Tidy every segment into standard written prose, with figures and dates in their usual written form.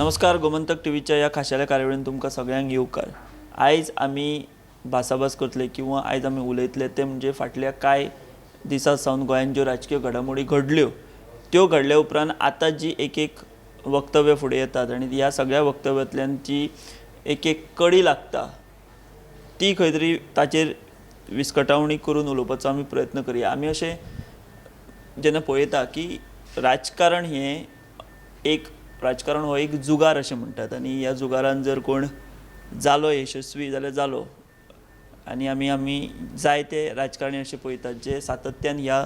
नमस्कार, गोमंतक टीव्हीच्या ह्या खाशेल्या कार्यावळीन तुमकां सगळ्यांक येवकार. आयज आमी भासाभास करतले किंवा आयज आमी उलयतले ते म्हणजे फाटल्या कांय दिसां सावन गोंयांत ज्यो राजकीय घडामोडी घडल्यो त्यो घडल्या उपरांत आतां जी एक एक वक्तव्य फुडें येतात आनी ह्या सगळ्या वक्तव्यांतल्यान जी एक एक कडी लागता ती खंय तरी ताचेर विस्कटावणी करून उलोवपाचो आमी प्रयत्न करया. आमी अशें जेन्ना पळयता की राजकारण हें एक राजकारण हो एक जुगार अशें म्हणटात आनी ह्या जुगारान जर कोण जालो यशस्वी जाल्यार जालो आनी आमी आमी जायते राजकारणी अशे पळयतात जे सातत्यान ह्या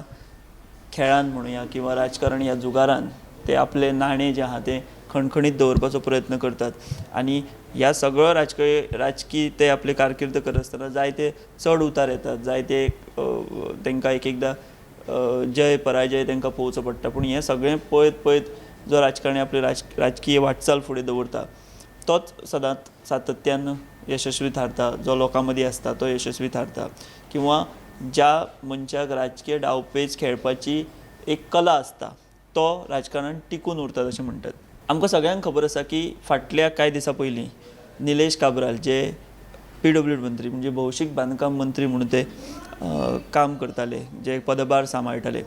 खेळान म्हणुया किंवा राजकारण ह्या जुगारान ते आपलें नाणें जें आहा तें खणखणीत दवरपाचो प्रयत्न करतात आनी ह्या सगळो राजकीय ते आपले कारकीर्द करत आसतना जायते चड उतार येतात, जायते तांकां एक एकदां जय पराजय तांकां पळोवचो पडटा. पूण हें सगळें पळयत पळयत जो राजकारणी आपली राजकीय वाटचाल फुडें दवरता तोच सदांच सातत्यान यशस्वी थारता, जो लोकां मदीं आसता तो यशस्वी थारता किंवा ज्या मनशाक राजकीय डावपेच खेळपाची एक कला आसता तो राजकारणान टिकून उरता अशें म्हणटात. आमकां सगळ्यांक खबर आसा की फाटल्या कांय दिसां पयलीं निलेश काब्राल जे पीडब्ल्यू मंत्री म्हणजे भौशीक बांदकाम मंत्री म्हणून ते काम करताले, जे पदभार सांबाळटाले,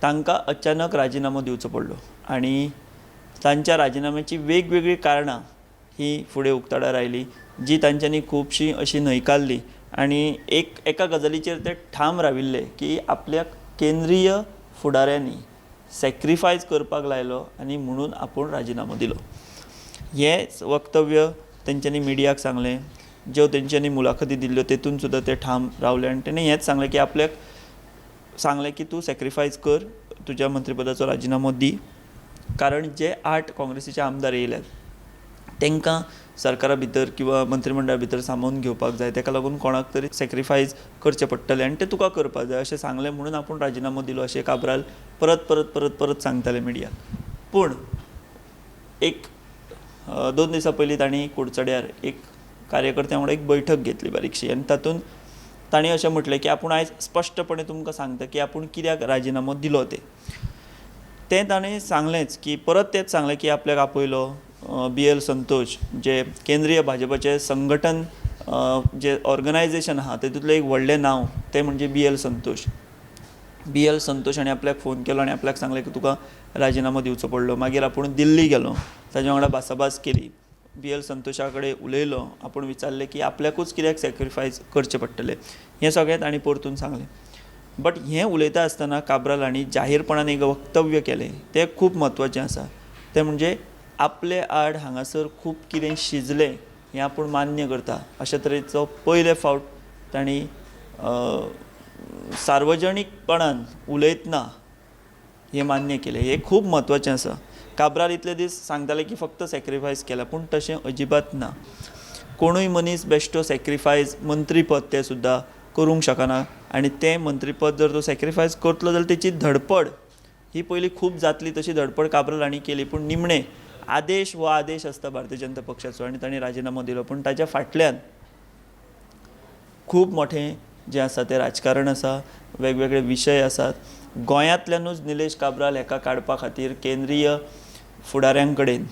तांकां अचानक राजिनामो दिवचो पडलो आनी तांच्या राजिनाम्याची वेगवेगळीं कारणां ही फुडें उक्ताडार आयली जी तांच्यांनी खुबशीं अशी न्हयकारली आनी एका गजालीचेर ते ठाम राविल्ले की आपल्याक केंद्रीय फुडाऱ्यांनी सॅक्रिफायस करपाक लायलो आनी म्हणून आपूण राजिनामो दिलो. हें वक्तव्य तेंच्यांनी मिडियाक सांगलें, ज्यो तेंच्यांनी मुलाखती दिल्ल्यो तेतून सुद्दां ते ठाम रावले आनी तेणी हेंच सांगलें की आपल्याक सांगलें की तूं सॅक्रिफायस कर, तुज्या मंत्रीपदाचो राजिनामो दी, कारण जे 8 काँग्रेसीचे आमदार येयल्यात तांकां सरकारा भितर किंवा मंत्रीमंडळा भितर सामोवन घेवपाक जाय, ताका लागून कोणाक तरी सॅक्रिफायस करचें पडटलें आनी तें तुका करपाक जाय अशें सांगलें म्हणून आपूण राजिनामो दिलो अशें काब्राल परत परत परत परत सांगताले मिडियाक. पूण एक 2 दिसां पयलीं तांणी कुडचड्यार एक कार्यकर्त्यां वांगडा एक बैठक घेतली बारीकशी आनी तातूंत तांणी अशें म्हटलें की आपूण आयज स्पश्टपणे तुमकां सांगता की आपूण कित्याक राजिनामो दिलो तें. तें ताणें सांगलेंच की परत तेंच सांगलें की आपल्याक आपयलो बी एल संतोष जे केंद्रीय भाजपाचें संघटन जे ऑर्गनायजेशन आहा तेतूंतलें एक व्हडलें नांव तें म्हणजे B L Santosh. B L Santosh हाणें आपल्याक फोन केलो आनी आपल्याक सांगलें की तुका राजिनामो दिवचो पडलो. मागीर आपूण दिल्ली गेलो, ताज्या वांगडा भासाभास केली, बी एल संतोषा कडेन उलयलो, आपूण विचारलें की आपल्याकूच कित्याक सॅक्रिफायस करचें पडटलें, हें सगळें तांणी परतून सांगलें. बट हें उलयता आसतना काब्राल हांणी जाहीरपणान एक वक्तव्य केलें तें खूब म्हत्वाचें आसा, तें म्हणजे आपले आड हांगासर खूब कितें शिजलें हें आपूण मान्य करता अशे तरेचो पयले फावट तांणी सार्वजनीकपणान उलयतना हें मान्य केलें. हें खूब म्हत्वाचें आसा. काब्राल इतले दीस सांगताले की फक्त सॅक्रिफायस केला, पूण तशें अजिबात ना. कोणूय मनीस बेश्टो सॅक्रिफायस मंत्रीपद तें सुद्दां करूंक शकना आनी तें मंत्रीपद जर तो सॅक्रिफायस करतलो जाल्यार तेची धडपड ही पयली खूब जातली, तशी धडपड काब्राल हांणी केली. पूण निमणें आदेश हो आदेश आसता भारतीय जनता पक्षाचो आनी तांणी राजिनामो दिलो. पूण ताच्या फाटल्यान खूब मोठें जें आसा तें राजकारण आसा, वेगवेगळे विशय आसात. गोंयांतल्यानूच निलेश काब्राल हाका काडपा खातीर केंद्रीय फुडाऱ्यां कडेन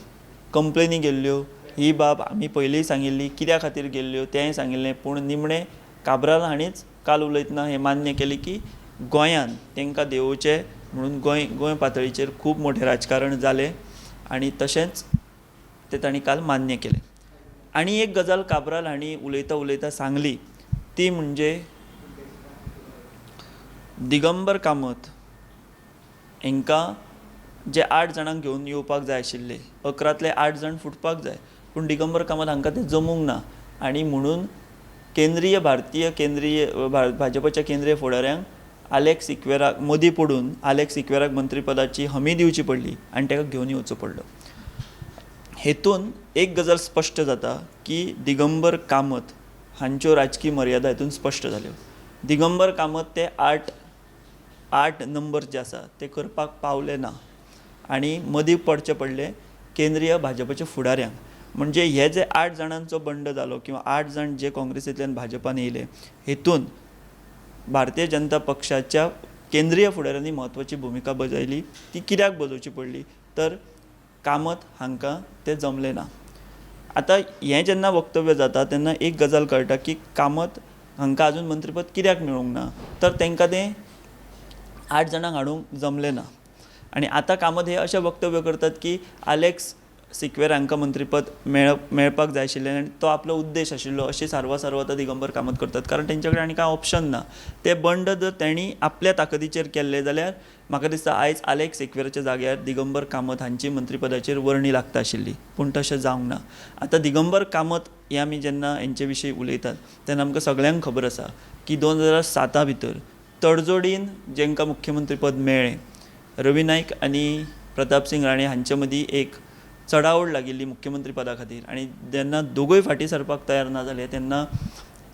कंप्लेनी गेल्ल्यो, ही बाब आमी पयलींय सांगिल्ली, कित्या खातीर गेल्ल्यो तेंय सांगिल्लें. पूण निमणें काब्राल हांणीच काल उलयतना हें मान्य केलें की गोंयांत तांकां देंवोवचें म्हणून गोंय पातळीचेर खूब मोठें राजकारण जालें आनी तशेंच तें तांणी काल मान्य केलें. आनी एक गजाल काब्राल हांणी उलयता उलयता सांगली ती म्हणजे दिगंबर कामत हांकां जे 8 जाणांक घेवन येवपाक जाय आशिल्ले, 11तले 8 जाण फुटपाक जाय, पूण दिगंबर कामत हांकां तें जमूंक ना आनी म्हणून केंद्रीय भारतीय केंद्रीय भाजपाच्या केंद्रीय फुडाऱ्यांक आलेक्स सिक्वेराक मदीं पडून आलेक्स सिक्वेराक मंत्रीपदाची हमी दिवची पडली आनी ताका घेवन येवचो पडलो. हेतून एक गजाल स्पश्ट जाता की दिगंबर कामत हांच्यो राजकीय मर्यादा हेतून स्पश्ट जाल्यो. दिगंबर कामत ते 8 नंबर जे आसा ते करपाक पावले ना आनी मदीं पडचें पडलें केंद्रीय भाजपाच्या फुडाऱ्यांक. म्हणजे हे जे 8 जाणांचो बंड जालो किंवा 8 जाण जे काँग्रेसींतल्यान भाजपान येयले हेतून भारतीय जनता पक्षाच्या केंद्रीय फुडाऱ्यांनी म्हत्वाची भुमिका बजायली. ती कित्याक बजोवची पडली तर कामत हांकां तें जमलें ना. आतां हें जेन्ना वक्तव्य जाता तेन्ना एक गजाल कळटा की कामत हांकां आजून मंत्रीपद कित्याक मेळूंक ना, तर तांकां तें 8 जाणांक हाडूंक जमलें ना. आनी आतां कामत हे अशें वक्तव्य करतात की आलेक्स सिक्वेरा हांकां मंत्रीपद मेळपाक जाय आशिल्लें आनी तो आपलो उद्देश आशिल्लो अशें सारवा सारवा आतां दिगंबर कामत करतात, कारण तेंचे कडेन आनी कांय ऑप्शन ना. ते बंड जर तेणी आपल्या ताकदीचेर केल्लें जाल्यार म्हाका दिसता आयज आलेक्स सिक्वेराच्या जाग्यार दिगंबर कामत हांची मंत्रीपदाचेर वर्णी लागता आशिल्ली, पूण तशें जावंक ना. आतां दिगंबर कामत हे आमी जेन्ना हेंचे विशीं उलयतात तेन्ना आमकां सगळ्यांक खबर आसा की 2007 भितर तडजोडीन जेंकां मुख्यमंत्रीपद मेळ्ळें, रवी नायक आनी प्रताप सिंग राणे हांचे मदीं एक चडाओड लागिल्ली मुख्यमंत्री पदा खातीर आनी जेन्ना दोगूय फाटीं सरपाक तयार ना जाले तेन्ना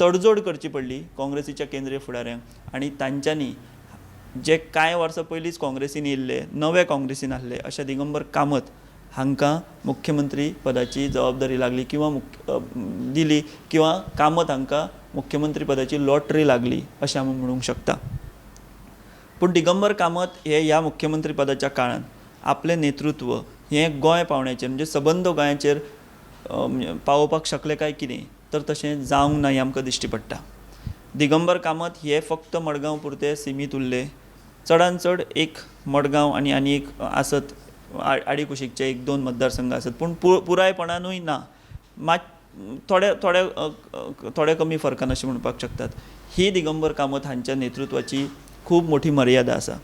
तडजोड करची पडली काँग्रेसीच्या केंद्रीय फुडाऱ्यांक आनी तांच्यांनी जे कांय वर्सां पयलींच काँग्रेसीन येयल्ले, नवे काँग्रेसीन आहले अशे दिगंबर कामत हांकां मुख्यमंत्री पदाची जबाबदारी लागली किंवा दिली किंवा कामत हांकां मुख्यमंत्री पदाची लॉटरी लागली अशें आमी म्हणूंक शकता. पूण दिगंबर कामत हे ह्या मुख्यमंत्री पदाच्या काळांत आपलें नेतृत्व हें गोंय पावण्याचेर म्हणजे सबंद गोंयाचेर पावोवपाक शकले काय कितें, तर तशें जावंक ना हें आमकां दिश्टी पडटा. दिगंबर कामत हे फक्त मडगांव पुरते सिमीत उरले, चडान चड एक मडगांव आनी आनी एक आसत आडी कुशीकचे 1-2 मतदारसंघ आसत, पूण पुरायपणानूय ना, मात थोडे थोडे थोडे कमी फरकान अशें म्हणपाक शकतात. ही दिगंबर कामत हांच्या नेतृत्वाची खूब मोठी मर्यादा आसा.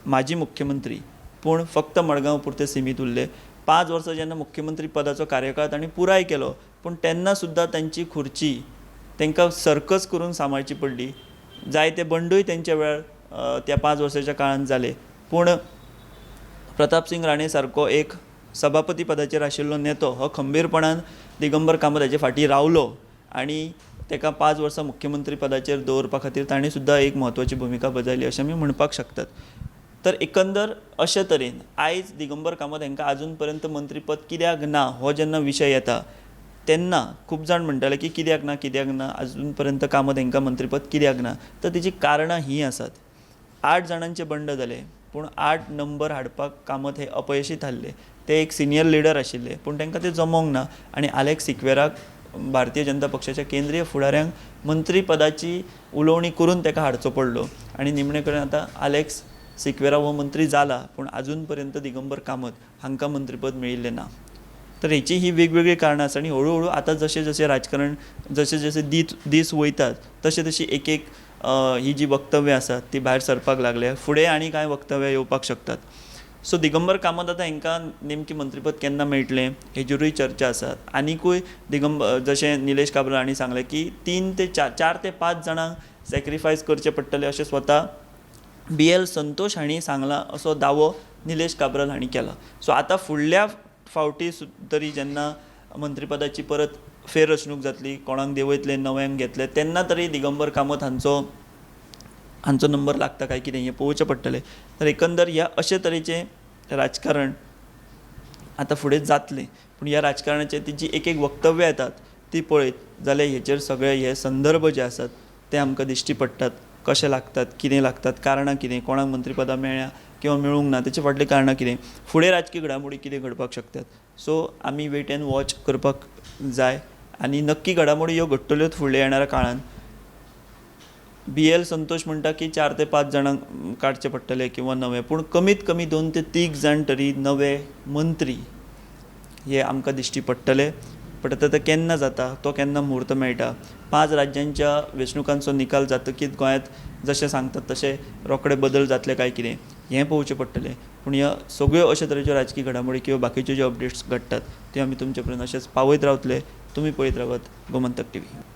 माजी मुख्यमंत्री पूण फक्त मडगांव पुरते सिमीत उरले. 5 वर्सां जेन्ना मुख्यमंत्री पदाचो कार्यकाळ तांणी पुराय केलो पूण तेन्ना सुद्दां तांची खुर्ची तांकां सर्कस करून सांबाळची पडली. जायते बंडूय तेंच्या वेळार त्या 5 वर्साच्या काळांत जाले, पूण प्रताप सिंग राणे सारको एक सभापती पदाचेर आशिल्लो नेतो हो खंबीरपणान दिगंबर कामत हाचे फाटीं रावलो आनी ताका 5 वर्सां मुख्यमंत्री पदाचेर दवरपा खातीर ताणें सुद्दां एक म्हत्वाची भुमिका बजायली अशें आमी म्हणपाक शकतात. तर एकंदर अशे तरेन आयज दिगंबर कामत हांकां आजून पर्यंत मंत्रीपद कित्याक ना हो जेन्ना विशय येता तेन्ना खूब जाण म्हणटाले की कित्याक ना, कित्याक ना, आजून पर्यंत कामत हांकां मंत्रीपद कित्याक ना, तर तेची कारणां हीं आसात. 8 जाणांचे बंड जाले पूण 8 नंबर हाडपाक कामत हे अपयशी थारले. ते एक सिनियर लिडर आशिल्ले पूण तांकां ते जमोंक ना आनी आलेक्स सिक्वेराक भारतीय जनता पक्षाच्या केंद्रीय फुडाऱ्यांक मंत्रीपदाची उलोवणी करून ताका हाडचो पडलो आनी निमणे कडेन आतां आलेक्स सिक्वेरा हो मंत्री जाला पूण आजून पर्यंत दिगंबर कामत हांकां मंत्रीपद मेळिल्लें ना. तर हेची ही वेगवेगळीं कारणां आसा आनी हळू हळू आतां जशें जशें राजकारण जशें जशें दीस वयतात तशें तशी एक एक ही जी वक्तव्यां आसात ती भायर सरपाक लागल्या. फुडें आनी कांय वक्तव्यां येवपाक शकतात. सो दिगंबर कामत आतां हांकां नेमकी मंत्रीपद केन्ना मेळटलें हेजेरूय चर्चा आसा. आनिकूय दिगंबर जशें निलेश काब्राल हांणी सांगलें की 3 ते 4 ते 5 जाणांक सॅक्रिफायस करचें पडटलें अशें स्वता BL Santosh हांणी सांगलां असो दावो निलेश काब्राल हांणी केला. सो आतां फुडल्या फावटी तरी जेन्ना मंत्रीपदाची परत फेररचणूक जातली, कोणाक देंवयतले, नव्यांक घेतले, तेन्ना तरी दिगंबर कामत हांचो नंबर लागता काय कितें हें पळोवचें पडटलें. तर एकंदर ह्या अशे तरेचें राजकारण आतां फुडें जातलें, पूण ह्या राजकारणाचेर ती जी एक एक वक्तव्यां येतात ती पळयत जाल्यार हेचेर सगळे हे संदर्भ जे आसात ते आमकां दिश्टी पडटात, कशें लागतात, कितें लागतात, कारणां कितें, कोणाक मंत्रीपदां मेळ्ळ्या किंवा मेळूंक ना तेचे फाटलीं कारणां कितें, फुडें राजकी घडामोडी कितें घडपाक शकतात. सो आमी वेट एंड वॉच करपाक जाय आनी नक्की घडामोडी ह्यो घडटल्योच फुडल्या येणाऱ्या काळांत. BL Santosh म्हणटा की 4 ते 5 जाणांक काडचे पडटले किंवा नवे, पूण कमीत कमी 2 ते 3 जाण तरी नवे मंत्री हे आमकां दिश्टी पडटले. बट आतां तें केन्ना जाता, तो केन्ना म्हूर्त मेळटा, 5 राज्यांच्या वेंचणुकांचो निकाल जातकीच गोंयांत जशें सांगतात तशें रोखडे बदल जातले काय कितें हें पळोवचें पडटलें. पूण ह्या सगळ्यो अशे तरेच्यो राजकी घडामोडी किंवा बाकीच्यो ज्यो अपडेट्स घडटात त्यो आमी तुमचे पर्यंत अशेंच पावयत रावतले. तुमी पळयत रावात गोमंतक टीव्ही.